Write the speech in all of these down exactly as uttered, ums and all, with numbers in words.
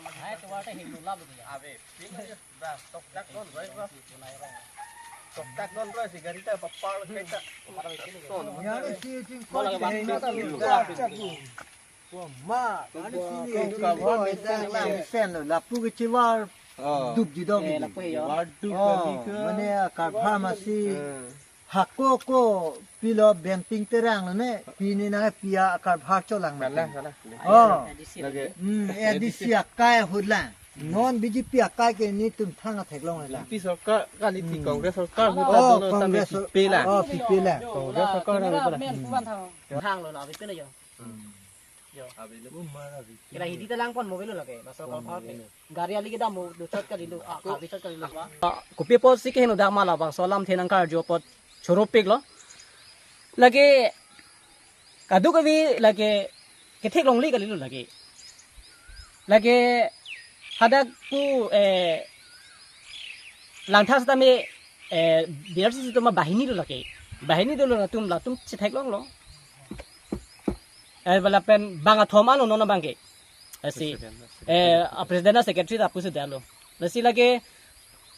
Hai, tuwa ta hinglu lab tu ya. Abe, pin ya, da, tok tak don roi ba. Tok tak don roi si gari ta papal kai ta. Sen lo, lapu ke chivar Oh. Duk jidong Eh, ini. Lapu he yo. Waduh, Oh, kali ke. Mane akarbhar masi Eh. hako ko pilo bengping terang ne pini na pia akarbhar cholang Salah, na. Salah. Oh. A D C Lagi. Hmm, A D C A D C akai hudlang. Non B J P akai ke netum thang theklong la. B J P sorkar kali ti Hmm. Congress sorkar Oh, huta dono tame Congress sor- pipe la. Oh, pipe la. Congress sorkar na pipe la. Men kuan thang. Thang lo la pipe na yo. Hmm. Yo. Abe lo. Kila hidi ta langpon mo velo lake, bas ko Pon mo pon. Velo. Gari ali kedam mo do chot kali lo, ah, kali chot kali lo. Ah, kopi apotsi keheno dak ma labangso alamthe nangkarju apot choropik lo. Lake kadokave lake ketheklongle kali lo lake. Lake hadak pu, eh, Langthang sitame, eh, B R C C atum abahini do lake. Bahini dolo latum, latum chetheklonglo. Eh, bala pen bang athom ano non abang ke. Lasi, President, eh, a president a secretary ta pusi dalo. Lasi lake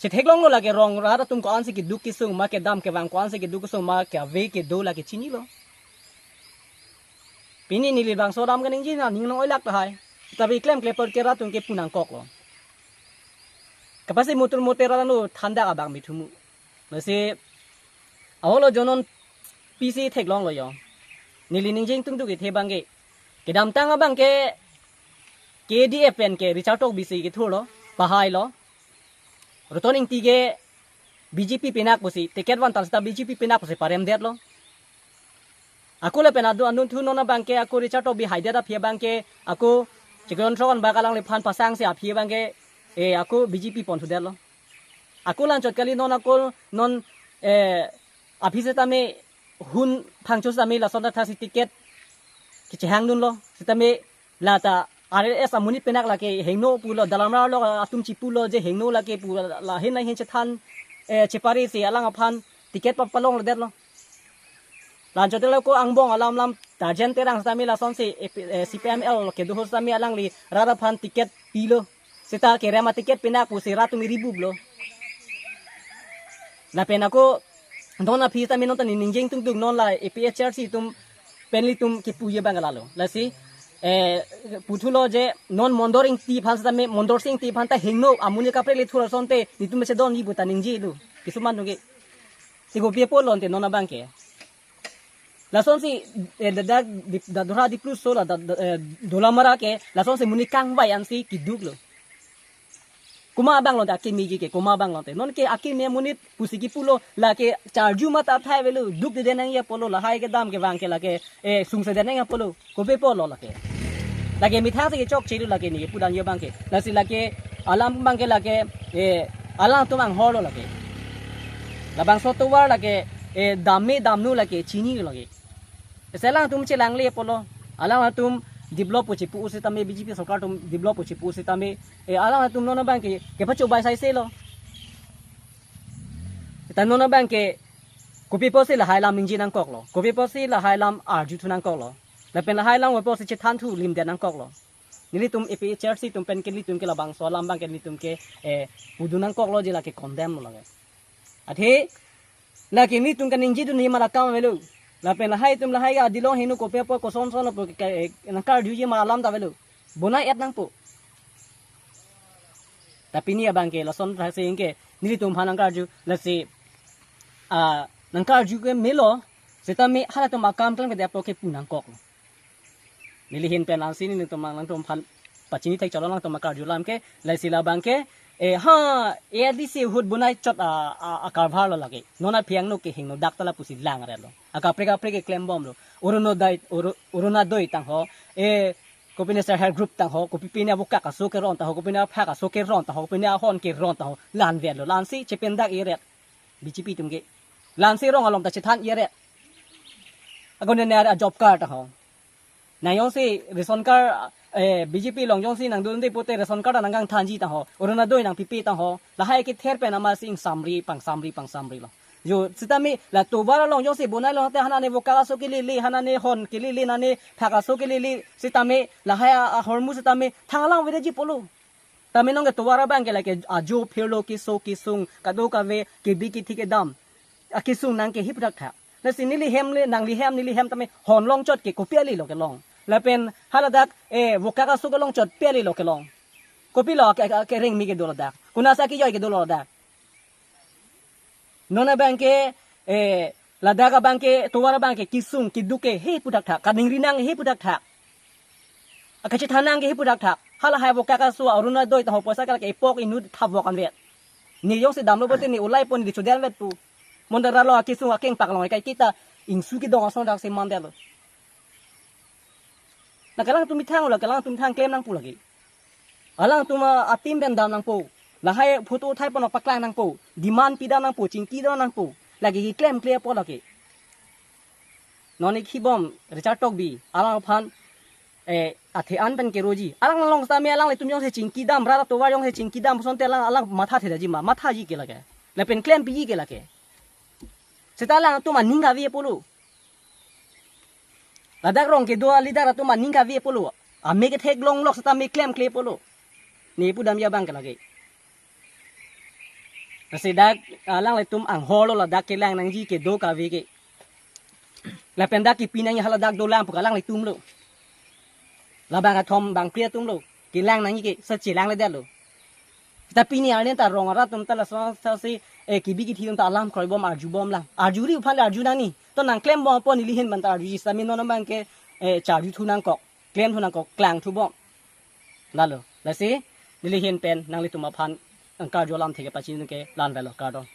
chetheklonglo lake rong rat atum ko-ansi keduk kesung ma kedam kevang ko-ansi keduk kesung ma kave kedo lake chinilo. Pini neli bangso dam kaningje na ning nang oilak tahai. Tapi klem klepot ke rat atum ke pu nangkoklo. Kapasi motor motor ano thanda abang mithumu. Lasi aholo jonon pisi theklonglo yo. Neli ningjing tungtuk ithe abang ke. Kedamtang abang ke K D F pen ke Richard Tokbi si kethurlo, pahailo. Roton Ingti ke B J P pinak pusi, ticket vantal seta B J P pinak pusi paremdetlo. Ako lapen adu anun thu non abang ke ako Richard Tokbi haidet aphi abang ke ako Chikron Thron bak alangliphan pasang si aphi abang ke, eh, ako B J P pon thudetlo. Ako lanchot kali non ako non, eh, aphi setame hun phangcho setame lason ta si ticket kechehang dunlo. Setame lata R L S amonit pinak lake hingno pulo, dalamra lo atum chipulo je hingno lake pu la hin la hin chethan, eh, chepari si alang aphan ticket pa palongledetlo. Lanchot lo ko angbong alam lam Tajen Terang setame lasonsi, eh, P-, eh, C P M L kedo ho setame alangli rat aphan ticket pilo. Seta kerem a ticket pinak pusi rat atum iribublo. Lapen ako non aphi setame non ta ningjing tungtuk non la A P H L C atum pen ilitum kepuji abang lalo. Lasi, eh, puthulo je non Mondor Ingti aphan setame, Mondor Sing Ingti aphan ta hingno amonit kaprek le thur asonte netum mese don ji pu ta ningje do. Kisuman tungke. Siko pie polon te non abang ke. Lasonsi, eh, da, da, Dip-, da Dora Dipluso la da, da, eh, Dolamara ke, lasonsi monit kangvai ansi keduklo. Komat abang lote akimi ke, komat abang lote. Non ke akimi amonit pusi kepulo, lake charju mata athai avelo, dukde nangji apotlo, lahai kedam kevang ke lake, eh, sungsedet nangji apotlo, kopi apotlo lake. Lake methang si kechokche lo lake ne, pudamji abang ke. Lasi lake, alam abang ke lake, eh, alangtum anghorlo lake. Labangso tovar lake, eh, dam me damno lake, chinilo lake. Lasi alangtum chelangle apotlo. Alangtum develop pu chepu setame B J P sorkar atum develop pu chepu setame. Eh, alangtum non abang ke, kepachobai saiselo. Seta non abang ke, kopi apotsi lahai alam ningje nangkoklo. Kopi apotsi lahai alam arju thu nangkoklo. Lapen lahai alam apotsi chethan thu limdet nangkoklo. Nelitum A P H L C atum pen ke nelitum ke labangso alam abang ke nelitum ke, eh, pudun nangkoklo je lake condemn lo lake. Athe, lake nelitum kaningje dunji ma akam avelo. Lapen lahai atum lahai adilong hingno kopi apot kosonson apot ke, eh, nangkarjuji ma alam ta avelo. Bonai-et nangpo. Ta pini abang ke lason thaksi ke nelitum aphan nangkarju lasi, ah, nangkarju ke melo setame halatum akam klemkledet apot kepu nangkoklo. Neli ahin pen ansi nelitum alangtum aphan pachini thekchotlo alangtum akarju alam ke, lasi labang ke, eh, ha, A D C ahut bonai chot a, a, a karbar lo lake. Non aphi angno ke hingno dak tala pusi langretlo. Akaprek kaprek ke klembomlo. Orunodoi, Oru-, Orunodoi tangho, eh, kopi ne self help group tangho, kopi pine avokak aso keron tangho, kopi ne aphak aso keron tangho, kopi ne ahon keron tangho, la-an vetlo, la-ansi chependak iret, B J P atum ke. La-ansi rong along ta chethan iret. Ako ne ne a job card tangho. Nang jongsi ration card, eh, B J P along jongsi nangdunde pote ration card nangkangthanji tangho, Orunodoi nangpipe tangho, lahai kether pen amatsi ingsamri, pangsamri, pangsamrilo. Jo, setame la tovar along jongsi bonailo te hanane vokak aso kelele, hanane hon kelele, nane phak aso kelele, setame lahai a, ahormu setame thang alang aveji apotlo. Tame nonke tovar abang ke lake ajo phirlo, keso kesung, kadokave, kebi kethe kedam akesung nangkehi pu thakthak. Lasi neli hem le, nangli hem, neli hem tame hon longchot ke kopi ale lo kelong. Lapen haladak, eh, vokak aso kelongchot pi ale lo kelong. Kopilo ke, ke, kereng mi kedo ladak. Konatsi kejoi kedo ladak. Non abang ke, eh, ladak abang ke, tovar abang ke, kesung keduk kehe pu thakthak, kaningri nangkehi pu thakthak, akachethan nangkehi pu thakthak. Halahai vokak aso, Orunodoi ta ho poisa kalake epok inut thap vok anvet. Ne jongsi damlo pulote ne ulai pon di choder vet pu. Mondar lo akesung akeng pak long kai kita ingsu kedong ason dak se mandetlo. Na alangtum methang lo, alangtum thang klem nangpo lake. Alangtum a-team pen dam nangpo. Lahai photo thai pon paklang nangpo. Demand pidam nangpo, chingki dam nangpo. Lake keklemkle apot lake. Non ik hibom Richard Tokbi, alangphan, eh, athe an pen keroji. Alang along sitame alanglitum jongsi chingki dam, rat atovar jongsi chingki dam, sonte alang, alang matha thedetji ma, mathaji ke lake. Lapen klempiji ke lake. Seta alangtum aning kave pulo. Ladak rong kedo a-leader atum aning kave pulo. Ame kethek longlok seta me klemkle pulo. Ne pudamji abang ke lake. Lasi dak alanglitum angholo ladak kelang nangji kedo kave ke. Lapen dak kepi nangji haladak dolang pu ke alanglitum lo. Labang athom bangphli atum lo. Kelang nangji ke sechelangledetlo. Tapi ne arni ta rong arat atum ta laso sasi, eh, kebi kethe atum ta alam kroibom arjubom lang. Arjuri aphan le arju nangji. To nangklembom apot neli ahin pen ta arjuji sitame non abang ke, eh, charju thu nangkok, klem thu nangkok, klang thubom. Lalo. Lasi neli ahin pen nanglitum aphan nangkarju alamthe ke pachini ke la-an avelo, kardom.